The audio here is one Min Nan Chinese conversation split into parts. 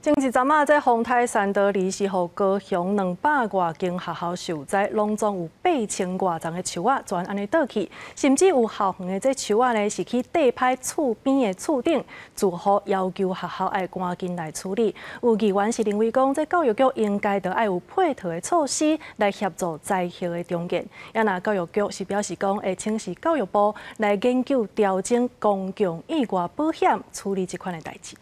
前一陣仔，這風颱珊多利是予高雄200外間學校受災，攏總有8000外叢的樹仔全按呢倒去，甚至有校園的這樹仔呢是去硩歹厝邊的厝頂，住戶要求學校愛趕緊來處理。有議員是認為講，這教育局應該著愛有配套的措施來協助災後的重建。啊若教育局是表示講，會請示教育部來研究調整公共意外保險處理這款的代誌。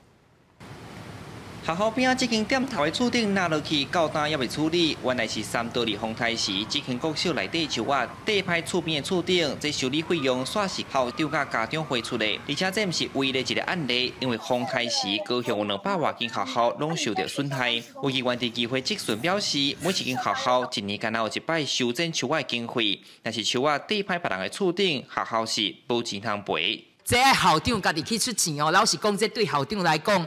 學校邊仔這間店頭的厝頂塌落去，到今猶未處理。原來是珊多利風颱時，這間國小內底樹仔硩歹厝邊的厝頂，這修理費用煞是校長佮家長會出的。而且這毋是唯一的一個案例，因為風颱時高雄有200外間學校攏受著損害。有議員佇議會質詢表示，每一間學校一年敢若有一擺修剪樹仔的經費，若是樹仔硩歹別人的厝頂，學校是無錢通賠。這愛校長家己去出錢哦，老實講，這對校長來講，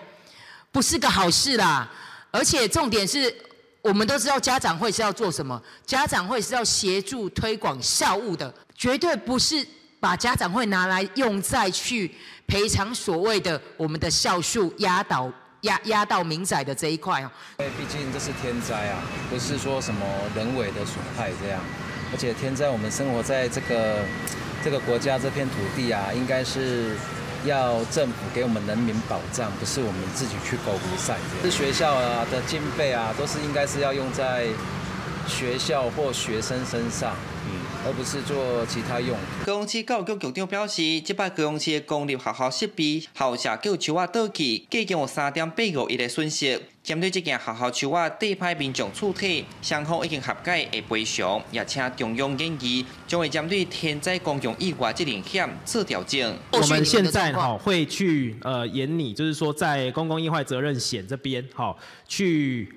不是個好事啦，而且重點是，我們都知道家長會是要做什麼，家長會是要協助推廣校務的，絕對不是把家長會拿來用在去賠償所謂的我們的校樹壓倒壓壓到民宅的這一塊哦。因為畢竟這是天災啊，不是說什麼人為的損害這樣，而且天災，我們生活在這個國家這片土地啊，應該是要政府給我們人民保障，不是我們自己去狗比賽。這學校啊的經費啊，都是應該是要用在學校或學生身上，而不是做其他用途。高雄市教育局局長表示，這擺高雄市的公立學校設備、校舍佮樹仔倒去，計共有3.85億的損失。針對這件學校樹仔硩歹民眾厝體，雙方已經和解會賠償，也請中央研議，將會針對天災公共意外責任險做調整。我們現在哈會去研擬，就是說在公共意外責任險這邊哈去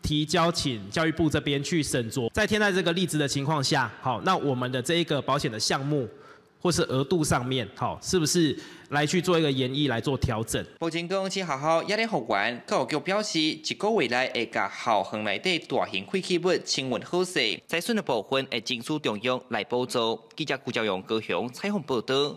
提交請教育部這邊去審酌，在天災這個例子的情況下，好，那我們的這一個保險的項目或是額度上面，好，是不是來去做一個研議來做調整？目前高雄市學校也咧復原，教育局表示，一個月內會共校園內底大型廢棄物清運好勢，災損的部分會爭取中央來補助。記者顧兆勇高雄採訪報道。